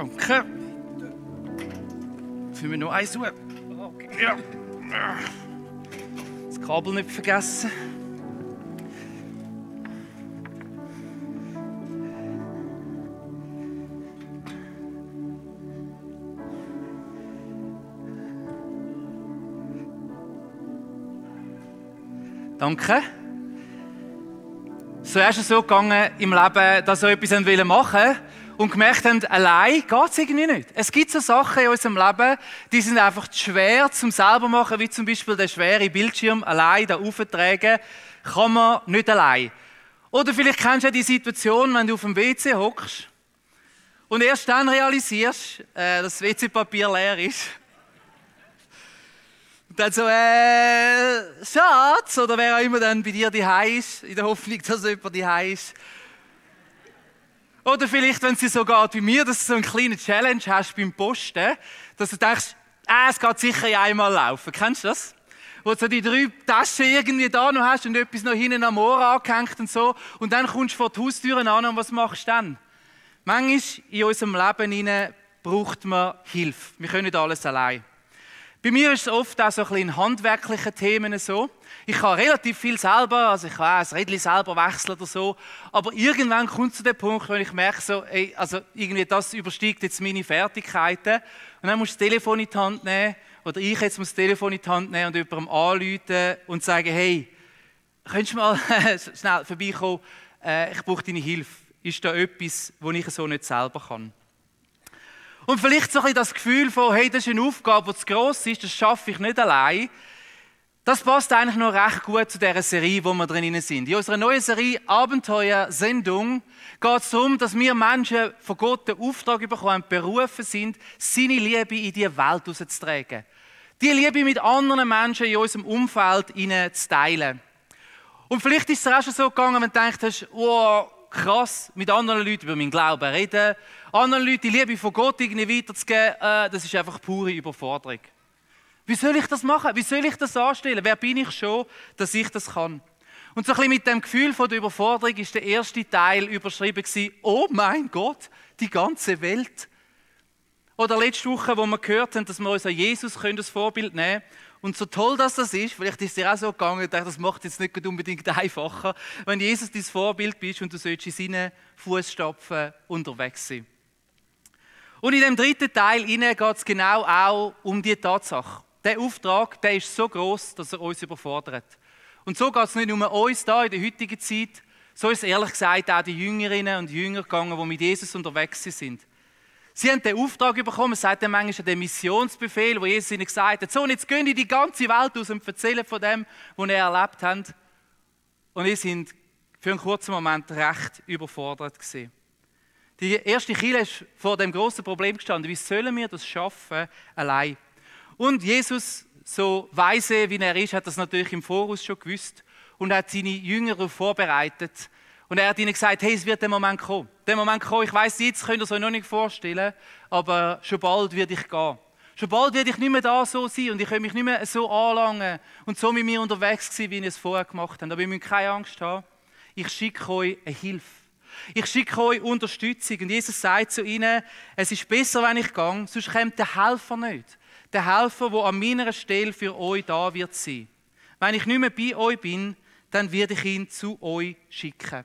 Danke. Für mich noch eins suchen. Okay. Ja. Das Kabel nicht vergessen. Danke. So ist es so gegangen im Leben, dass wir etwas machen wollten und gemerkt haben, allein geht es irgendwie nicht. Es gibt so Sachen in unserem Leben, die sind einfach zu schwer zum selber machen, wie zum Beispiel der schwere Bildschirm allein da auftragen, kann man nicht allein. Oder vielleicht kennst du ja die Situation, wenn du auf dem WC hockst und erst dann realisierst, dass das WC-Papier leer ist. Und dann so, Schatz, oder wer auch immer dann bei dir daheim ist, in der Hoffnung, dass jemand daheim ist. Oder vielleicht, wenn es dir so geht wie mir, dass du so eine kleine Challenge hast beim Posten, dass du denkst, es geht sicher einmal laufen. Kennst du das? Wo du so die 3 Taschen irgendwie da noch hast und etwas noch hinten am Ohr angehängt und so. Und dann kommst du vor die Haustür an und was machst du dann? Manchmal in unserem Leben braucht man Hilfe. Wir können nicht alles allein. Bei mir ist es oft auch so ein bisschen in handwerklichen Themen so. Ich kann relativ viel selber, also ich kann auch ein Rädchen selber wechseln oder so. Aber irgendwann kommt es zu dem Punkt, wo ich merke, so, ey, also irgendwie das übersteigt jetzt meine Fertigkeiten. Und dann musst du das Telefon in die Hand nehmen, oder ich jetzt muss das Telefon in die Hand nehmen und jemandem anrufen und sagen, hey, könntest du mal schnell vorbeikommen, ich brauche deine Hilfe. Ist da etwas, das ich so nicht selber kann? Und vielleicht so ein bisschen das Gefühl von, hey, das ist eine Aufgabe, die zu gross ist, das schaffe ich nicht allein. Das passt eigentlich noch recht gut zu dieser Serie, wo wir drin sind. In unserer neuen Serie Abenteuer-Sendung geht es darum, dass wir Menschen von Gott den Auftrag bekommen, berufen sind, seine Liebe in die Welt rauszutragen. Die Liebe mit anderen Menschen in unserem Umfeld zu teilen. Und vielleicht ist es dir auch schon so gegangen, wenn du denkst, wow, krass, mit anderen Leuten über meinen Glauben reden, anderen Leuten die Liebe von Gott irgendwie weiterzugeben, das ist einfach pure Überforderung. Wie soll ich das machen? Wie soll ich das anstellen? Wer bin ich schon, dass ich das kann? Und so ein bisschen mit dem Gefühl von der Überforderung ist der erste Teil überschrieben gewesen, oh mein Gott, die ganze Welt. Oder letzte Woche, wo wir gehört haben, dass wir uns an Jesus als Vorbild nehmen können. Und so toll, dass das ist, vielleicht ist es dir auch so gegangen, ich dachte, das macht jetzt nicht unbedingt einfacher, wenn Jesus dein Vorbild bist und du sollst in seinen Fußstapfen unterwegs sein. Und in dem dritten Teil geht es genau auch um die Tatsache. Der Auftrag, der ist so gross, dass er uns überfordert. Und so geht es nicht nur um uns da in der heutigen Zeit, so ist es ehrlich gesagt auch die Jüngerinnen und Jünger gegangen, die mit Jesus unterwegs sind. Sie haben den Auftrag bekommen, es sagt dann manchmal den Missionsbefehl, wo Jesus ihnen gesagt hat, so, und jetzt gehen in die ganze Welt aus und erzählen von dem, was ihr erlebt habt. Und sie sind für einen kurzen Moment recht überfordert gewesen. Die erste Kirche ist vor dem grossen Problem gestanden, wie sollen wir das schaffen, allein? Und Jesus, so weise wie er ist, hat das natürlich im Voraus schon gewusst und hat seine Jünger darauf vorbereitet. Und er hat ihnen gesagt, hey, es wird der Moment kommen. Der Moment kommen, ich weiss, jetzt könnt ihr es euch noch nicht vorstellen, aber schon bald werde ich gehen. Schon bald werde ich nicht mehr da so sein und ich kann mich nicht mehr so anlangen und so mit mir unterwegs sein, wie ich es vorher gemacht habe. Aber ihr müsst keine Angst haben, ich schicke euch eine Hilfe. Ich schicke euch Unterstützung. Und Jesus sagt zu ihnen, es ist besser, wenn ich gehe, sonst kommt der Helfer nicht. Der Helfer, der an meiner Stelle für euch da wird sein. Wenn ich nicht mehr bei euch bin, dann werde ich ihn zu euch schicken.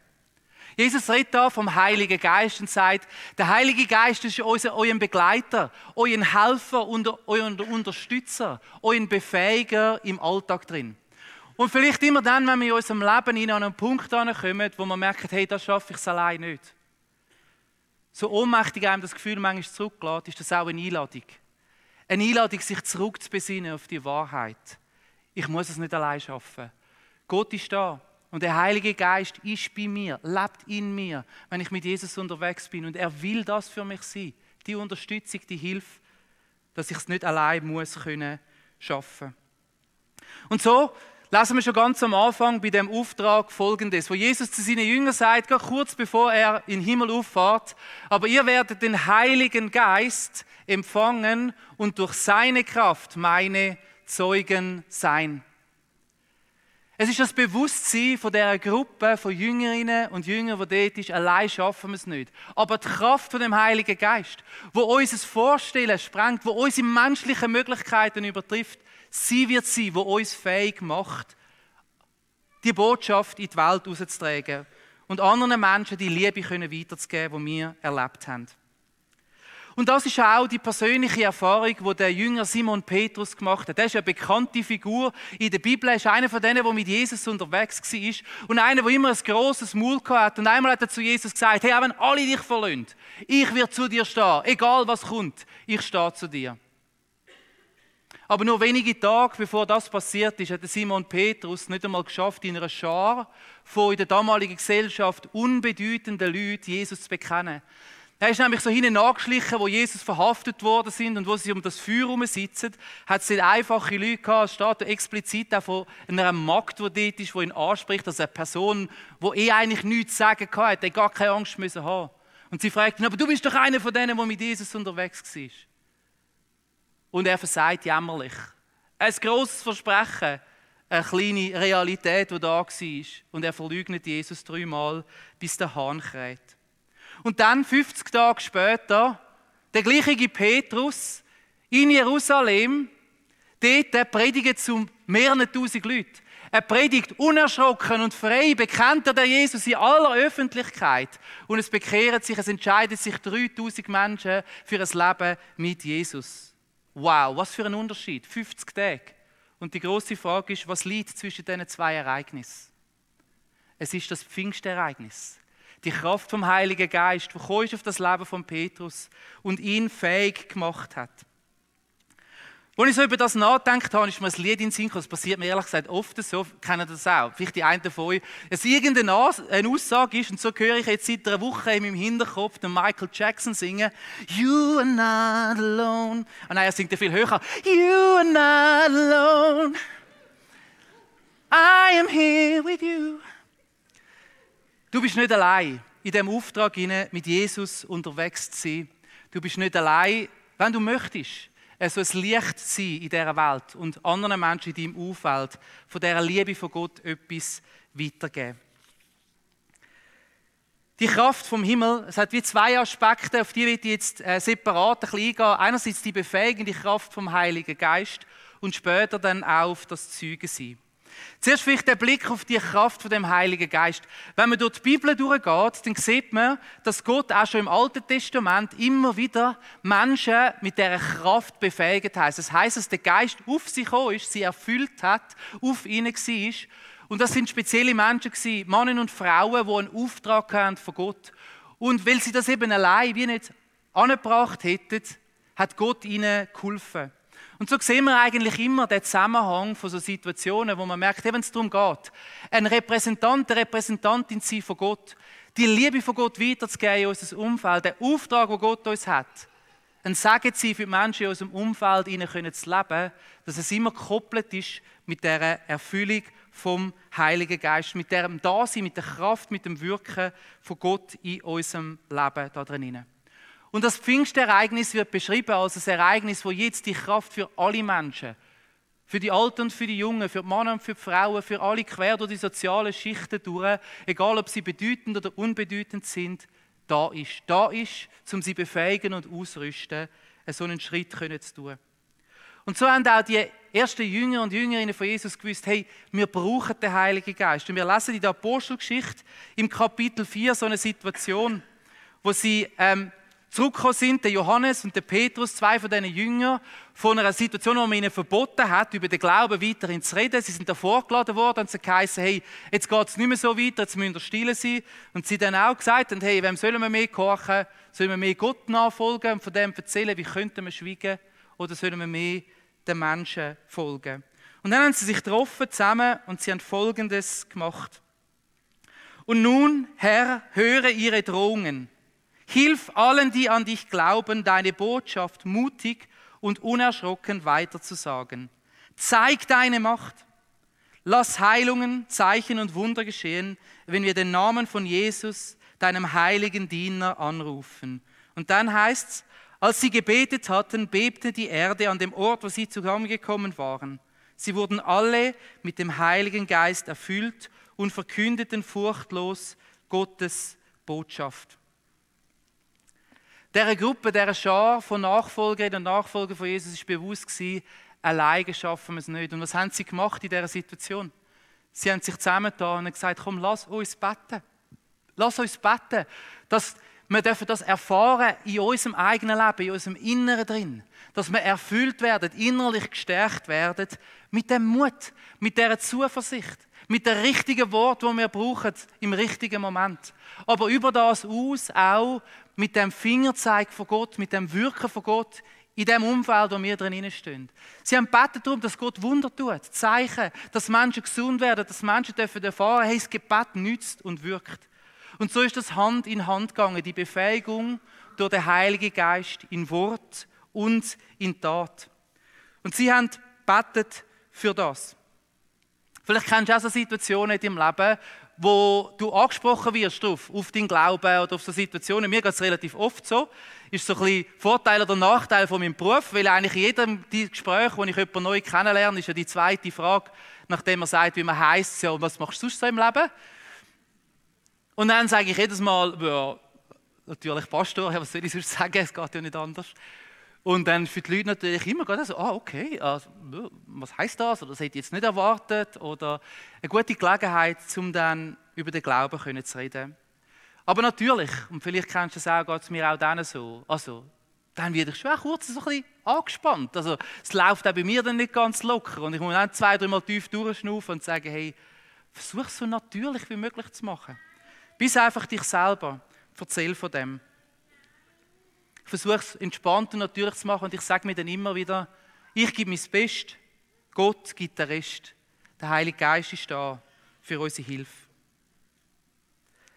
Jesus redet da vom Heiligen Geist und sagt, der Heilige Geist ist euer Begleiter, euer Helfer und euer Unterstützer, euer Befähiger im Alltag drin. Und vielleicht immer dann, wenn wir in unserem Leben an einen Punkt kommen, wo wir merken, hey, das schaffe ich allein nicht. So ohnmächtig einem das Gefühl manchmal zurücklässt, ist das auch eine Einladung. Eine Einladung, sich zurückzubesinnen auf die Wahrheit. Ich muss es nicht allein schaffen. Gott ist da. Und der Heilige Geist ist bei mir, lebt in mir, wenn ich mit Jesus unterwegs bin. Und er will das für mich sein. Die Unterstützung, die Hilfe, dass ich es nicht allein muss können schaffen. Und so lesen wir schon ganz am Anfang bei dem Auftrag Folgendes, wo Jesus zu seinen Jüngern sagt, gerade kurz bevor er in den Himmel auffahrt, aber ihr werdet den Heiligen Geist empfangen und durch seine Kraft meine Zeugen sein. Es ist das Bewusstsein von dieser Gruppe von Jüngerinnen und Jüngern, die dort ist, allein schaffen wir es nicht. Aber die Kraft von dem Heiligen Geist, wo unser Vorstellen sprengt, wo unsere menschlichen Möglichkeiten übertrifft, sie wird sein, wo uns fähig macht, die Botschaft in die Welt rauszutragen und anderen Menschen die Liebe weiterzugeben, die wir erlebt haben. Und das ist auch die persönliche Erfahrung, die der Jünger Simon Petrus gemacht hat. Er ist eine bekannte Figur in der Bibel. Er ist einer von denen, der mit Jesus unterwegs war. Und einer, der immer ein grosses Maul hatte. Und einmal hat er zu Jesus gesagt, hey, auch wenn alle dich verlassen, ich werde zu dir stehen. Egal was kommt, ich stehe zu dir. Aber nur wenige Tage bevor das passiert ist, hat Simon Petrus nicht einmal geschafft, in einer Schar von in der damaligen Gesellschaft unbedeutenden Leuten Jesus zu bekennen. Er ist nämlich so hinten nachgeschlichen, wo Jesus verhaftet worden sind und wo sie um das Feuer herum sitzen, hat es nicht einfache Leute gehabt. Es steht explizit auch von einer Magd, die dort ist, die ihn anspricht, also eine Person, die eigentlich nichts zu sagen hatte, die gar keine Angst müssen haben. Und sie fragt ihn, aber du bist doch einer von denen, der mit Jesus unterwegs war. Und er versagt jämmerlich. Ein grosses Versprechen, eine kleine Realität, die da war. Und er verleugnet Jesus 3-mal, bis der Hahn kräht. Und dann, 50 Tage später, der gleiche Petrus in Jerusalem, dort predigt zu mehreren tausend Leuten. Er predigt unerschrocken und frei, bekennt er den Jesus in aller Öffentlichkeit. Und es bekehren sich, es entscheiden sich 3000 Menschen für ein Leben mit Jesus. Wow, was für ein Unterschied, 50 Tage. Und die grosse Frage ist, was liegt zwischen diesen zwei Ereignissen? Es ist das Pfingstereignis. Die Kraft vom Heiligen Geist, die gekommen ist auf das Leben von Petrus und ihn fähig gemacht hat. Als ich so über das nachgedacht habe, ist mir ein Lied in den Sinn gekommen. Das passiert mir ehrlich gesagt oft so, kennen das auch, vielleicht die einen von euch, dass irgendeine Aussage ist, und so höre ich jetzt seit einer Woche in meinem Hinterkopf den Michael Jackson singen, «You are not alone». Und nein, er singt ja viel höher, «You are not alone, I am here with you». Du bist nicht allein in diesem Auftrag, mit Jesus unterwegs zu sein. Du bist nicht allein, wenn du möchtest, so ein Licht sein in dieser Welt und anderen Menschen in deinem Umfeld von dieser Liebe von Gott etwas weitergeben. Die Kraft vom Himmel, es hat wie zwei Aspekte, auf die will ich jetzt separat ein bisschen eingehen. Einerseits die befähigende Kraft vom Heiligen Geist und später dann auch auf das Zeugensein. Zuerst vielleicht der Blick auf die Kraft von dem Heiligen Geist. Wenn man durch die Bibel durchgeht, dann sieht man, dass Gott auch schon im Alten Testament immer wieder Menschen mit dieser Kraft befähigt hat. Das heisst, dass der Geist auf sie gekommen ist, sie erfüllt hat, auf ihnen war. Und das sind spezielle Menschen gewesen, Männer und Frauen, die einen Auftrag hatten von Gott. Und weil sie das eben allein wie nicht angebracht hätten, hat Gott ihnen geholfen. Und so sehen wir eigentlich immer den Zusammenhang von so Situationen, wo man merkt, wenn es darum geht, ein Repräsentant, eine Repräsentantin sein von Gott, die Liebe von Gott weiterzugeben in unser Umfeld, den Auftrag, den Gott uns hat, ein Segen zu sein für die Menschen in unserem Umfeld, ihnen zu leben, dass es immer gekoppelt ist mit der Erfüllung vom Heiligen Geist, mit dem Dasein, mit der Kraft, mit dem Wirken von Gott in unserem Leben da drinnen. Und das Pfingstereignis wird beschrieben als ein Ereignis, wo jetzt die Kraft für alle Menschen, für die Alten und für die Jungen, für die Männer und für die Frauen, für alle quer durch die sozialen Schichten durch, egal ob sie bedeutend oder unbedeutend sind, da ist. Da ist, um sie befähigen und ausrüsten, so einen Schritt zu tun. Und so haben auch die ersten Jünger und Jüngerinnen von Jesus gewusst, hey, wir brauchen den Heiligen Geist. Und wir lesen in der Apostelgeschichte im Kapitel 4 so eine Situation, wo sie zurückgekommen sind, der Johannes und der Petrus, zwei von diesen Jüngern, von einer Situation, wo man ihnen verboten hat, über den Glauben weiterhin zu reden. Sie sind da vorgeladen worden und sie geheißen, hey, jetzt geht es nicht mehr so weiter, jetzt müssen wir still sein. Und sie dann auch gesagt haben, hey, wem sollen wir mehr gehorchen? Sollen wir mehr Gott nachfolgen und von dem erzählen, wie könnten wir schweigen? Oder sollen wir mehr den Menschen folgen? Und dann haben sie sich getroffen zusammen und sie haben Folgendes gemacht. Und nun, Herr, höre ihre Drohungen. Hilf allen, die an dich glauben, deine Botschaft mutig und unerschrocken weiterzusagen. Zeig deine Macht. Lass Heilungen, Zeichen und Wunder geschehen, wenn wir den Namen von Jesus, deinem heiligen Diener, anrufen. Und dann heißt es, als sie gebetet hatten, bebte die Erde an dem Ort, wo sie zusammengekommen waren. Sie wurden alle mit dem Heiligen Geist erfüllt und verkündeten furchtlos Gottes Botschaft. Dieser Gruppe, dieser Schar von Nachfolgerinnen und Nachfolgern von Jesus ist bewusst gewesen, alleine schaffen wir es nicht. Und was haben sie gemacht in dieser Situation? Sie haben sich zusammengetan und gesagt, komm, lass uns beten. Lass uns beten, dass wir das erfahren in unserem eigenen Leben, in unserem Inneren drin. Dass wir erfüllt werden, innerlich gestärkt werden mit dem Mut, mit dieser Zuversicht, mit dem richtigen Wort, das wir brauchen im richtigen Moment. Aber über das aus auch mit dem Fingerzeig von Gott, mit dem Wirken von Gott in dem Umfeld, wo wir drin stehen. Sie haben gebeten darum, dass Gott Wunder tut, Zeichen, dass Menschen gesund werden, dass Menschen erfahren dürfen, hey, das Gebet nützt und wirkt. Und so ist das Hand in Hand gegangen, die Befähigung durch den Heiligen Geist in Wort und in Tat. Und sie haben gebetet für das. Vielleicht kennst du auch so Situationen in deinem Leben, wo du angesprochen wirst auf deinen Glauben oder auf so Situationen. Mir geht es relativ oft so. Ist so ein bisschen Vorteil oder Nachteil von meinem Beruf, weil eigentlich in jedem Gespräch, wo ich jemanden neu kennenlerne, ist ja die zweite Frage, nachdem er sagt, wie man heisst, ja, was machst du sonst so im Leben? Und dann sage ich jedes Mal, ja, natürlich Pastor, was soll ich sonst sagen, es geht ja nicht anders. Und dann für die Leute natürlich immer so, okay, also, was heisst das? Oder das hätte ich jetzt nicht erwartet. Oder eine gute Gelegenheit, um dann über den Glauben zu reden. Aber natürlich, und vielleicht kennst du es auch, geht es mir auch dann so. Also, dann werde ich schon auch kurz so ein bisschen angespannt. Also, es läuft auch bei mir dann nicht ganz locker. Und ich muss dann 2-3 Mal tief durchschnaufen und sagen, hey, versuch es so natürlich wie möglich zu machen. Bis einfach dich selber. Erzähl von dem. Ich versuche es entspannt und natürlich zu machen und ich sage mir dann immer wieder, ich gebe mein Bestes, Gott gibt den Rest. Der Heilige Geist ist da für unsere Hilfe.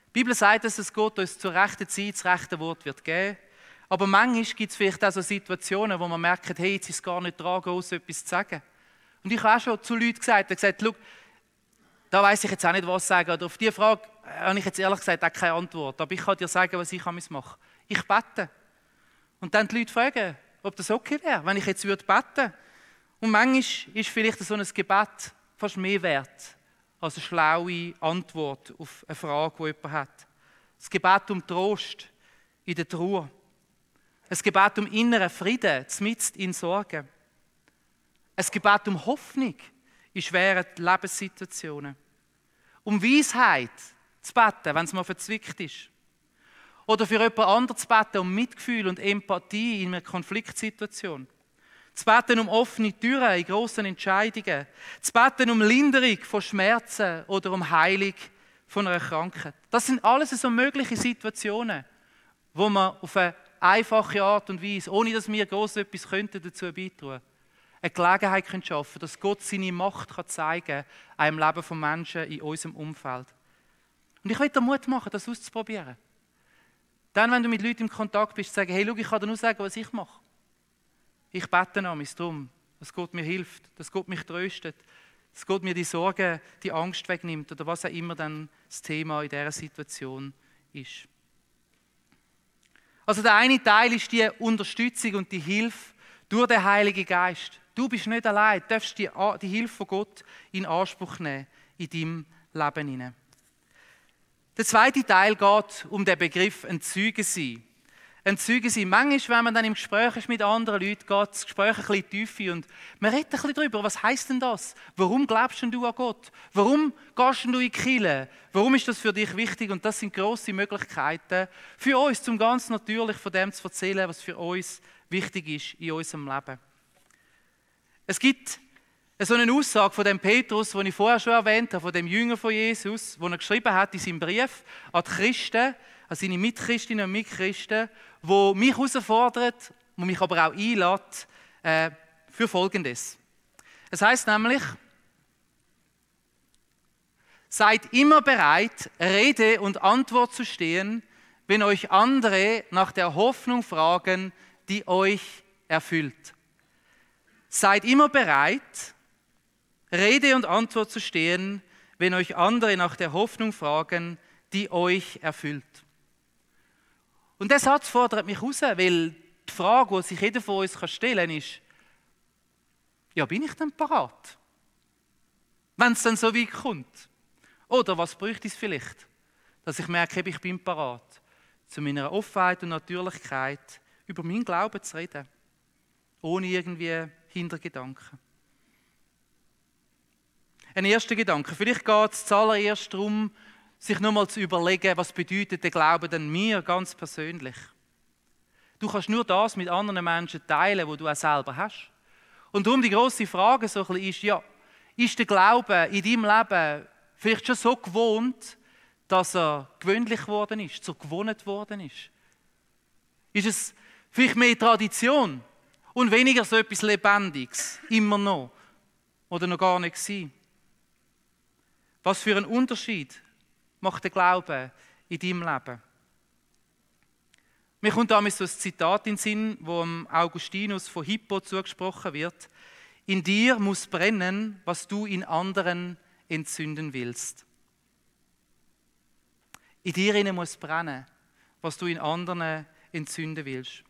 Die Bibel sagt, dass Gott uns zur rechten Zeit das rechte Wort wird geben. Aber manchmal gibt es vielleicht auch so Situationen, wo man merkt, hey, jetzt ist es gar nicht dran, groß etwas zu sagen. Und ich habe auch schon zu Leuten gesagt, schau, da weiss ich jetzt auch nicht, was sagen. Oder auf diese Frage habe ich jetzt ehrlich gesagt auch keine Antwort. Aber ich kann dir sagen, was ich mache. Ich bete. Und dann die Leute fragen, ob das okay wäre, wenn ich jetzt beten würde. Und manchmal ist vielleicht so ein Gebet fast mehr wert als eine schlaue Antwort auf eine Frage, die jemand hat. Das Gebet um Trost in der Trauer. Ein Gebet um inneren Frieden, mitten in Sorgen. Ein Gebet um Hoffnung in schweren Lebenssituationen. Um Weisheit zu beten, wenn es mal verzwickt ist. Oder für jemand anderes zu beten, um Mitgefühl und Empathie in einer Konfliktsituation. Zu beten um offene Türen in grossen Entscheidungen. Zu beten um Linderung von Schmerzen oder um Heilung von einer Krankheit. Das sind alles so mögliche Situationen, wo man auf eine einfache Art und Weise, ohne dass wir gross etwas dazu beitragen könnten, eine Gelegenheit schaffen können, dass Gott seine Macht zeigen kann im Leben von Menschen in unserem Umfeld. Und ich will dir Mut machen, das auszuprobieren. Dann, wenn du mit Leuten im Kontakt bist, sagen, hey, schau, ich kann dir nur sagen, was ich mache. Ich bete namens darum, dass Gott mir hilft, dass Gott mich tröstet, dass Gott mir die Sorgen, die Angst wegnimmt oder was auch immer dann das Thema in dieser Situation ist. Also der eine Teil ist die Unterstützung und die Hilfe durch den Heiligen Geist. Du bist nicht allein, du darfst die Hilfe von Gott in Anspruch nehmen in deinem Leben hinein. Der zweite Teil geht um den Begriff ein Zeuge sein. Ein Zeuge sein. Manchmal, wenn man dann im Gespräch ist mit anderen Leuten, geht das Gespräch ein bisschen tiefer und man redet ein bisschen darüber, was heisst denn das? Warum glaubst du an Gott? Warum gehst du in die Kirche? Warum ist das für dich wichtig? Und das sind grosse Möglichkeiten für uns, um ganz natürlich von dem zu erzählen, was für uns wichtig ist in unserem Leben. Es gibt so eine Aussage von dem Petrus, die ich vorher schon erwähnt habe, von dem Jünger von Jesus, wo er geschrieben hat in seinem Brief an die Christen, an seine Mitchristinnen und Mitchristen, wo mich herausfordert, wo mich aber auch einlädt, für Folgendes. Es heißt nämlich, seid immer bereit, Rede und Antwort zu stehen, wenn euch andere nach der Hoffnung fragen, die euch erfüllt. Seid immer bereit, Rede und Antwort zu stehen, wenn euch andere nach der Hoffnung fragen, die euch erfüllt. Und der Satz fordert mich raus, weil die Frage, die sich jeder von uns stellen kann, ist, ja, bin ich denn parat? wenn es dann so weit kommt? Oder was bräuchte es vielleicht? Dass ich merke, ich bin parat, zu meiner Offenheit und Natürlichkeit über meinen Glauben zu reden. Ohne irgendwie Hintergedanken. Ein erster Gedanke. Vielleicht geht es zuallererst darum, sich nochmal zu überlegen, was bedeutet der Glaube denn mir ganz persönlich? Du kannst nur das mit anderen Menschen teilen, wo du auch selber hast. Und darum die grosse Frage so ein bisschen ist, ja, ist der Glaube in deinem Leben vielleicht schon so gewohnt, dass er gewöhnlich geworden ist, so gewohnt worden ist? Ist es vielleicht mehr Tradition und weniger so etwas Lebendiges, immer noch, oder noch gar nicht gewesen? Was für einen Unterschied macht der Glaube in deinem Leben? Mir kommt damals so ein Zitat in den Sinn, wo Augustinus von Hippo zugesprochen wird. In dir muss brennen, was du in anderen entzünden willst. In dir innen muss brennen, was du in anderen entzünden willst.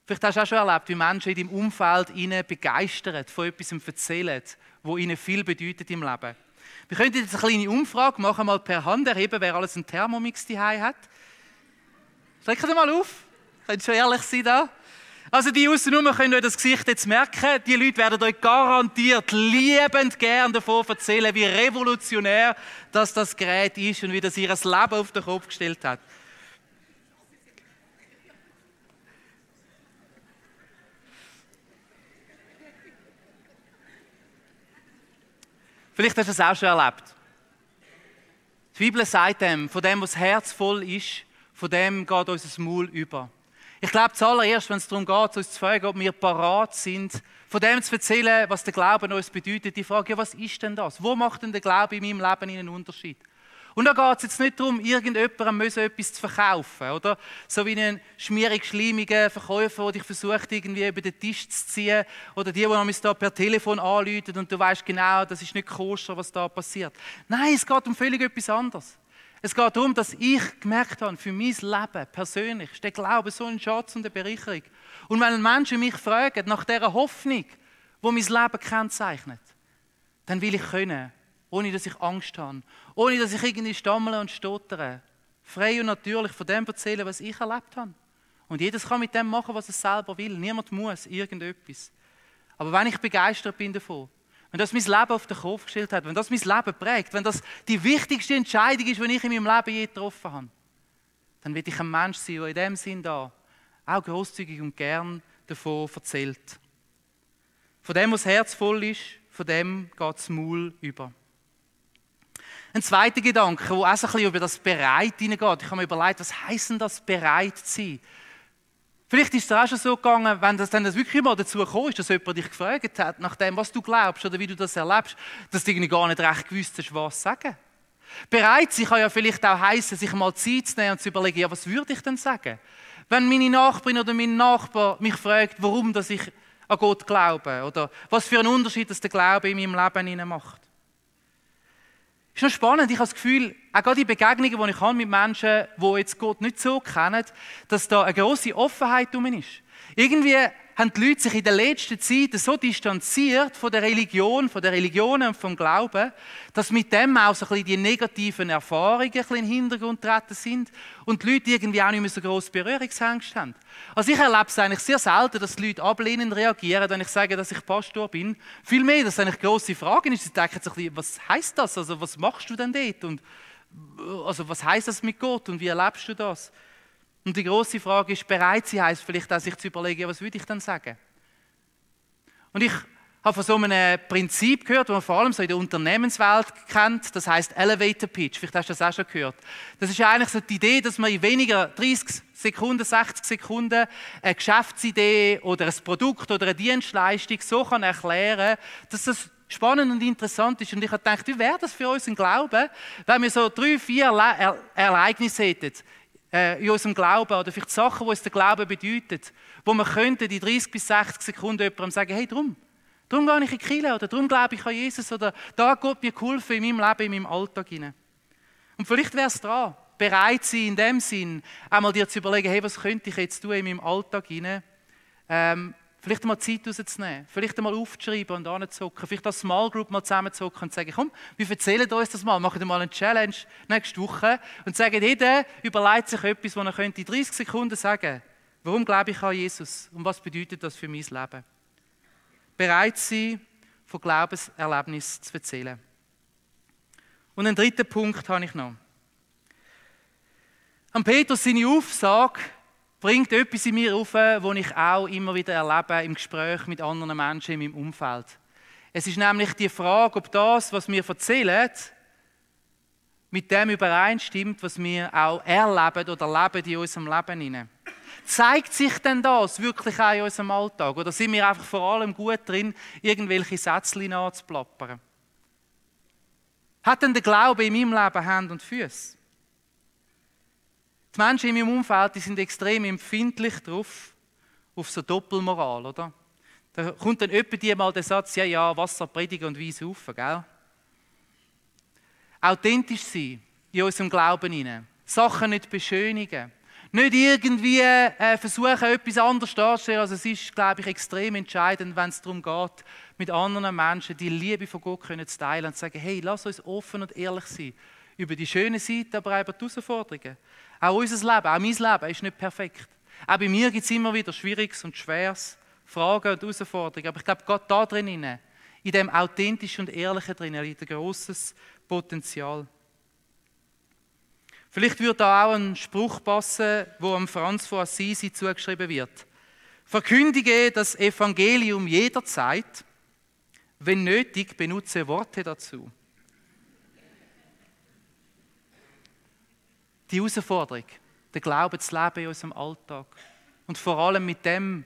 Vielleicht hast du auch schon erlebt, wie Menschen in deinem Umfeld ihnen begeistert von etwas erzählen, wo ihnen viel bedeutet im Leben. Wir könnten jetzt eine kleine Umfrage machen, mal per Hand erheben, wer alles einen Thermomix daheim hat. Streckt mal auf, könnt schon ehrlich sein da. Also die aussen können euch das Gesicht jetzt merken. Die Leute werden euch garantiert liebend gern davon erzählen, wie revolutionär das Gerät ist und wie das ihr Leben auf den Kopf gestellt hat. Vielleicht hast du es auch schon erlebt. Die Bibel sagt von dem, was das Herz voll ist, von dem geht unser Maul über. Ich glaube zuallererst, wenn es darum geht, uns zu fragen, ob wir parat sind, von dem zu erzählen, was der Glaube uns bedeutet, die Frage, ja, was ist denn das? Wo macht denn der Glaube in meinem Leben einen Unterschied? Und da geht es jetzt nicht darum, irgendjemandem etwas zu verkaufen, oder? So wie ein schmierig schleimiger Verkäufer, der dich versucht, irgendwie über den Tisch zu ziehen, oder die uns da per Telefon anrufen und du weißt genau, das ist nicht koscher, was da passiert. Nein, es geht um völlig etwas anderes. Es geht darum, dass ich gemerkt habe, für mein Leben persönlich ist der Glaube so ein Schatz und eine Bereicherung. Und wenn Menschen mich fragen nach dieser Hoffnung, die mein Leben kennzeichnet, dann will ich können, ohne dass ich Angst habe, ohne dass ich irgendwie stammele und stottere, frei und natürlich von dem erzählen, was ich erlebt habe. Und jedes kann mit dem machen, was er selber will. Niemand muss irgendetwas. Aber wenn ich begeistert bin davon, wenn das mein Leben auf den Kopf gestellt hat, wenn das mein Leben prägt, wenn das die wichtigste Entscheidung ist, die ich in meinem Leben je getroffen habe, dann will ich ein Mensch sein, der in dem Sinn da auch grosszügig und gern davon erzählt. Von dem, was das Herz voll ist, von dem geht das Maul über. Ein zweiter Gedanke, der auch so ein bisschen über das Bereit hineingeht. Ich habe mir überlegt, was heisst denn das, bereit zu sein? Vielleicht ist es auch schon so gegangen, wenn das dann wirklich mal dazu gekommen ist, dass jemand dich gefragt hat, nach dem, was du glaubst oder wie du das erlebst, dass du irgendwie gar nicht recht gewusst hast, was sagen. Bereit sein kann ja vielleicht auch heissen, sich mal Zeit zu nehmen und zu überlegen, ja, was würde ich denn sagen? Wenn meine Nachbarin oder mein Nachbar mich fragt, warum dass ich an Gott glaube oder was für einen Unterschied das der Glaube in meinem Leben macht. Das ist noch spannend. Ich habe das Gefühl, auch gerade die Begegnungen, die ich habe mit Menschen, die jetzt Gott nicht so kennen, dass da eine grosse Offenheit drum ist. Irgendwie haben die Leute sich in der letzten Zeit so distanziert von der Religion, von den Religionen und vom Glauben, dass mit dem auch so ein bisschen die negativen Erfahrungen ein bisschen in den Hintergrund getreten sind und die Leute irgendwie auch nicht mehr so grosse Berührungsängste haben. Also ich erlebe es eigentlich sehr selten, dass die Leute ablehnend reagieren, wenn ich sage, dass ich Pastor bin. Vielmehr, dass es eigentlich grosse Fragen ist. Sie denken so ein bisschen, was heisst das? Also was machst du denn dort? Und also was heisst das mit Gott und wie erlebst du das? Und die grosse Frage ist, bereit sein heisst vielleicht auch, sich zu überlegen, was würde ich dann sagen? Und ich habe von so einem Prinzip gehört, das man vor allem so in der Unternehmenswelt kennt, das heisst Elevator Pitch. Vielleicht hast du das auch schon gehört. Das ist eigentlich so die Idee, dass man in weniger 30 Sekunden, 60 Sekunden eine Geschäftsidee oder ein Produkt oder eine Dienstleistung so kann erklären, dass das spannend und interessant ist. Und ich habe gedacht, wie wäre das für uns ein Glaube, wenn wir so 3, 4 Ereignisse hätten, in unserem Glauben oder vielleicht Sachen, die uns der Glaube bedeutet, wo man könnte in 30 bis 60 Sekunden jemandem sagen, hey, darum gehe ich in die Kirche oder darum glaube ich an Jesus oder da hat Gott mir geholfen in meinem Leben, in meinem Alltag hinein. Und vielleicht wäre es dran, bereit sein in dem Sinn, einmal dir zu überlegen, hey, was könnte ich jetzt tun in meinem Alltag hinein, Vielleicht einmal Zeit rauszunehmen, vielleicht einmal aufzuschreiben und anzuzocken, vielleicht als Small Group mal zusammenzuzocken und zu sagen, komm, wir erzählen uns das mal, machen mal eine Challenge nächste Woche und sagen, jeder überlegt sich etwas, was er in 30 Sekunden sagen könnte. Warum glaube ich an Jesus und was bedeutet das für mein Leben? Bereit sein, von Glaubenserlebnissen zu erzählen. Und einen dritten Punkt habe ich noch. An Petrus seine Aufsage bringt etwas in mir auf, was ich auch immer wieder erlebe im Gespräch mit anderen Menschen in meinem Umfeld. Es ist nämlich die Frage, ob das, was wir erzählen, mit dem übereinstimmt, was wir auch erleben oder leben in unserem Leben hinein. Zeigt sich denn das wirklich auch in unserem Alltag? Oder sind wir einfach vor allem gut drin, irgendwelche Sätzchen anzuplappern? Hat denn der Glaube in meinem Leben Hände und Füße? Die Menschen in meinem Umfeld, die sind extrem empfindlich drauf, auf so Doppelmoral, oder? Da kommt dann jemand mal der Satz, ja, Wasser predigen und Wein saufen, gell? Authentisch sein in unserem Glauben hinein. Sachen nicht beschönigen. Nicht irgendwie versuchen, etwas anderes darzustellen. Also es ist, glaube ich, extrem entscheidend, wenn es darum geht, mit anderen Menschen die Liebe von Gott zu teilen und zu sagen, hey, lass uns offen und ehrlich sein. Über die schönen Seiten, aber auch über die Herausforderungen. Auch unser Leben, auch mein Leben ist nicht perfekt. Auch bei mir gibt es immer wieder Schwieriges und Schweres, Fragen und Herausforderungen. Aber ich glaube, Gott da drin, in dem Authentischen und Ehrlichen drin, liegt ein grosses Potenzial. Vielleicht würde da auch ein Spruch passen, wo am Franz von Assisi zugeschrieben wird. Verkündige das Evangelium jederzeit, wenn nötig, benutze Worte dazu. Die Herausforderung, den Glauben zu leben in unserem Alltag und vor allem mit dem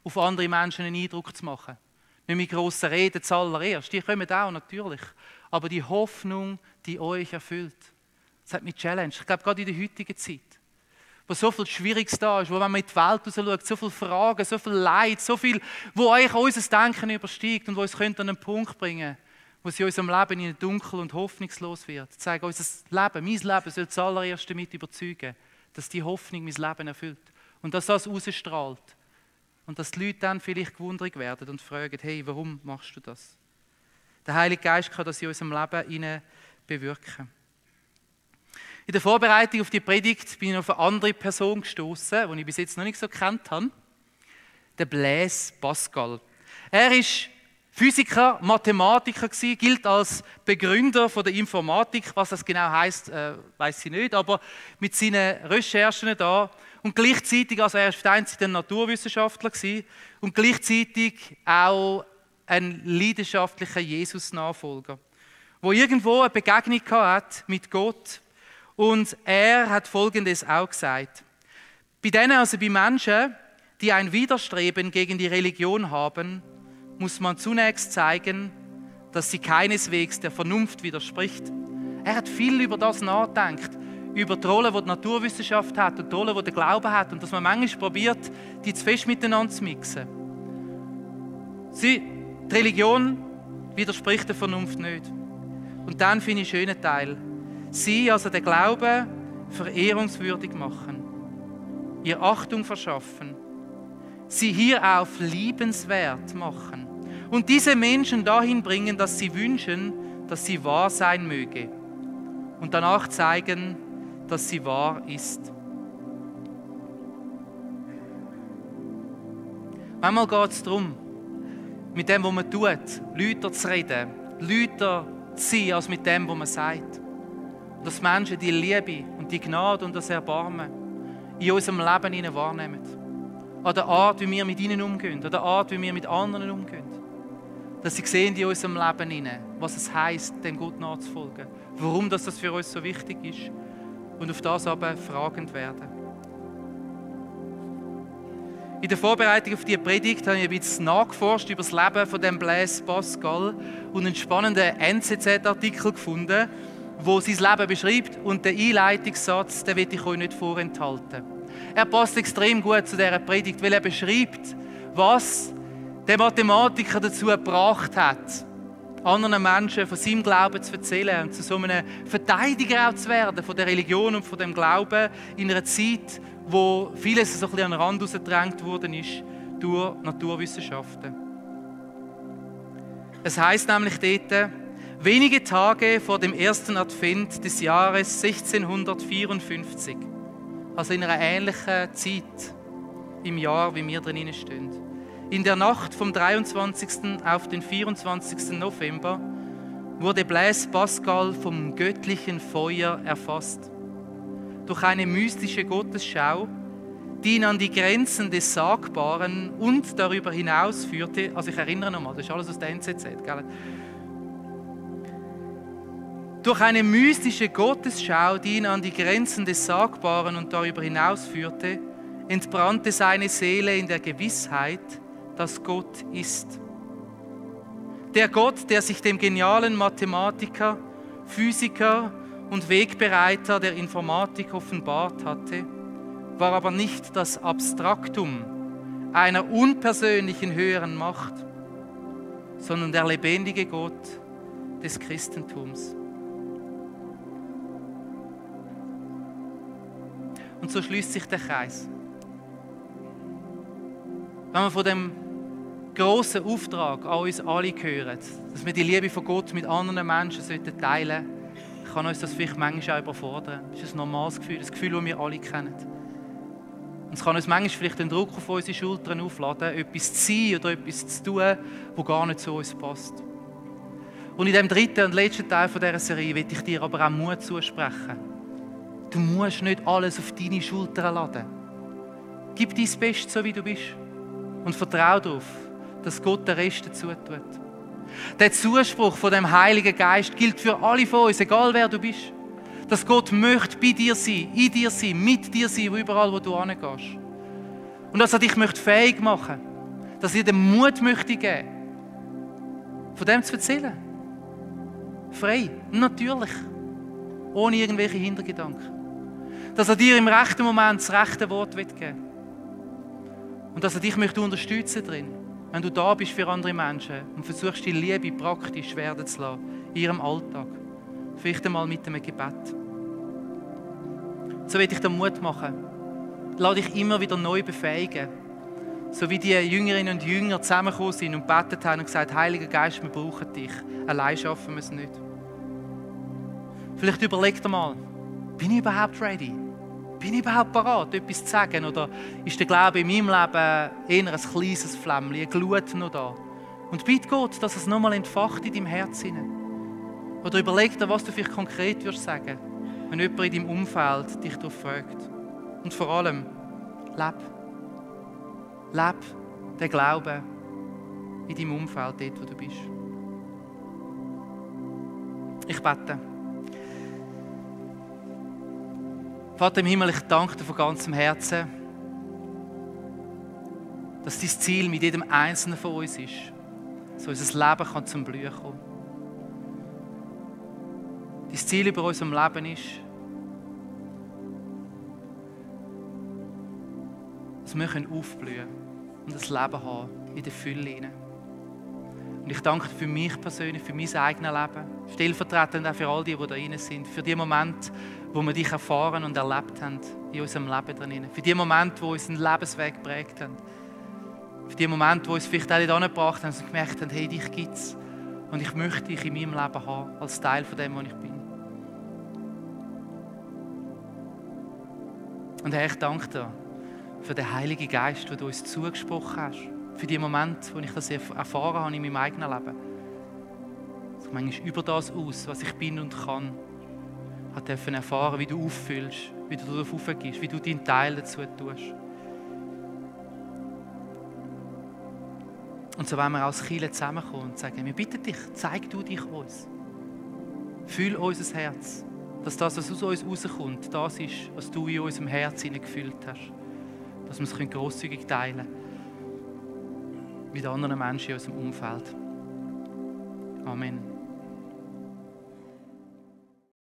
auf andere Menschen einen Eindruck zu machen. Nicht mit grossen Reden zuallererst, die kommen auch natürlich, aber die Hoffnung, die euch erfüllt. Das hat mich challenged. Ich glaube, gerade in der heutigen Zeit, wo so viel Schwieriges da ist, wo man in die Welt rausschaut, so viele Fragen, so viel Leid, so viel, wo eigentlich unser Denken übersteigt und wo uns an einen Punkt bringen könnte, wo sie in unserem Leben in dunkel und hoffnungslos wird. Ich sage, unser Leben, mein Leben soll zuallererst damit überzeugen, dass die Hoffnung mein Leben erfüllt und dass das rausstrahlt. Und dass die Leute dann vielleicht gewundert werden und fragen, hey, warum machst du das? Der Heilige Geist kann das in unserem Leben bewirken. In der Vorbereitung auf die Predigt bin ich auf eine andere Person gestoßen, die ich bis jetzt noch nicht so gekannt habe. Der Blaise Pascal. Er ist Physiker, Mathematiker gewesen, gilt als Begründer von der Informatik. Was das genau heisst, weiß ich nicht, aber mit seinen Recherchen da und gleichzeitig, also er war auf der einen Seite ein Naturwissenschaftler gewesen, und gleichzeitig auch ein leidenschaftlicher Jesus-Nachfolger, der irgendwo eine Begegnung hat mit Gott. Und er hat Folgendes auch gesagt. Bei Menschen, die ein Widerstreben gegen die Religion haben, muss man zunächst zeigen, dass sie keineswegs der Vernunft widerspricht. Er hat viel über das nachgedacht, über die Rolle, die die Naturwissenschaft hat und die Rolle, die der Glaube hat und dass man manchmal probiert, die zu fest miteinander zu mixen. Die Religion widerspricht der Vernunft nicht. Und dann finde ich einen schönen Teil. Sie, also den Glauben, verehrungswürdig machen, ihr Achtung verschaffen, sie hierauf liebenswert machen und diese Menschen dahin bringen, dass sie wünschen, dass sie wahr sein möge und danach zeigen, dass sie wahr ist. Manchmal geht es darum, mit dem, was man tut, lauter zu reden, lauter zu sein, als mit dem, was man sagt. Und dass Menschen die Liebe und die Gnade und das Erbarmen in unserem Leben wahrnehmen. An der Art, wie wir mit ihnen umgehen, an der Art, wie wir mit anderen umgehen. Dass sie sehen in unserem Leben, was es heisst, dem Gott nachzufolgen. Warum das für uns so wichtig ist. Und auf das aber fragend werden. In der Vorbereitung auf diese Predigt habe ich ein bisschen nachgeforscht über das Leben von dem Blaise Pascal und einen spannenden NZZ-Artikel gefunden, wo sein Leben beschreibt. Und den Einleitungssatz, den will ich euch nicht vorenthalten. Er passt extrem gut zu dieser Predigt, weil er beschreibt, was der Mathematiker dazu gebracht hat, anderen Menschen von seinem Glauben zu erzählen und zu so einem Verteidiger auch zu werden von der Religion und von dem Glauben in einer Zeit, wo vieles so ein bisschen an den Rand rausgedrängt worden ist Naturwissenschaften. Es heißt nämlich dort, wenige Tage vor dem ersten Advent des Jahres 1654, also in einer ähnlichen Zeit im Jahr, wie wir drin stehen. In der Nacht vom 23. auf den 24. November wurde Blaise Pascal vom göttlichen Feuer erfasst. Durch eine mystische Gottesschau, die ihn an die Grenzen des Sagbaren und darüber hinaus führte. Also ich erinnere nochmal, das ist alles aus der NZZ, gell? Durch eine mystische Gottesschau, die ihn an die Grenzen des Sagbaren und darüber hinaus führte, entbrannte seine Seele in der Gewissheit, dass Gott ist. Der Gott, der sich dem genialen Mathematiker, Physiker und Wegbereiter der Informatik offenbart hatte, war aber nicht das Abstraktum einer unpersönlichen höheren Macht, sondern der lebendige Gott des Christentums. Und so schließt sich der Kreis. Wenn wir von dem grossen Auftrag an uns alle hören, dass wir die Liebe von Gott mit anderen Menschen teilen sollten, kann uns das vielleicht manchmal auch überfordern. Das ist ein normales Gefühl, das Gefühl, das wir alle kennen. Und es kann uns manchmal vielleicht den Druck auf unsere Schultern aufladen, etwas zu sein oder etwas zu tun, das gar nicht zu uns passt. Und in dem dritten und letzten Teil dieser Serie will ich dir aber auch Mut zusprechen. Du musst nicht alles auf deine Schultern laden. Gib dein Bestes, so wie du bist. Und vertrau darauf, dass Gott den Rest dazu tut. Der Zuspruch von dem Heiligen Geist gilt für alle von uns, egal wer du bist. Dass Gott möchte bei dir sein, in dir sein, mit dir sein, überall, wo du hingehst. Und dass er dich fähig machen möchte. Dass er dir den Mut möchte geben, von dem zu erzählen. Frei, natürlich. Ohne irgendwelche Hintergedanken. Dass er dir im rechten Moment das rechte Wort geben will. Und dass er dich unterstützen drin, wenn du da bist für andere Menschen und versuchst, die Liebe praktisch werden zu lassen, in ihrem Alltag. Vielleicht einmal mit einem Gebet. So will ich dir Mut machen. Lass dich immer wieder neu befähigen. So wie die Jüngerinnen und Jünger zusammengekommen sind und gebetet haben und gesagt, Heiliger Geist, wir brauchen dich. Allein schaffen wir es nicht. Vielleicht überleg dir mal, bin ich überhaupt ready? Bin ich überhaupt bereit, etwas zu sagen? Oder ist der Glaube in meinem Leben eher ein kleines Flämmchen, eine Glut noch da? Und bitte Gott, dass es nochmal entfacht in deinem Herzen. Oder überleg dir, was du vielleicht konkret würdest sagen, wenn jemand in deinem Umfeld dich darauf fragt. Und vor allem, leb. Leb den Glauben in deinem Umfeld, dort wo du bist. Ich bete. Vater im Himmel, ich danke dir von ganzem Herzen, dass dein Ziel mit jedem Einzelnen von uns ist, so unser Leben kann zum Blühen kommen. Dein Ziel über unserem Leben ist, dass wir aufblühen können und ein Leben haben in der Fülle. Und ich danke dir für mich persönlich, für mein eigenes Leben, stellvertretend auch für all die da drin sind, für die Momente, wo wir dich erfahren und erlebt haben in unserem Leben drin. Für die Momente, wo unseren Lebensweg geprägt haben. Für die Momente, wo uns vielleicht auch nicht angebracht haben und gemerkt haben, hey, dich gibt es. Und ich möchte dich in meinem Leben haben, als Teil von dem, was ich bin. Und Herr, ich danke dir für den Heiligen Geist, den du uns zugesprochen hast. Für die Momente, wo ich das erfahren habe in meinem eigenen Leben. Also manchmal über das aus, was ich bin und kann, hat erfahren, wie du auffüllst, wie du darauf aufgehst, wie du deinen Teil dazu tust. Und so wollen wir als Kirche zusammenkommen und sagen, wir bitten dich, zeig du dich uns. Fühl unser Herz, dass das, was aus uns rauskommt, das ist, was du in unserem Herz gefüllt hast. Dass wir es grosszügig teilen können mit anderen Menschen in unserem Umfeld. Amen.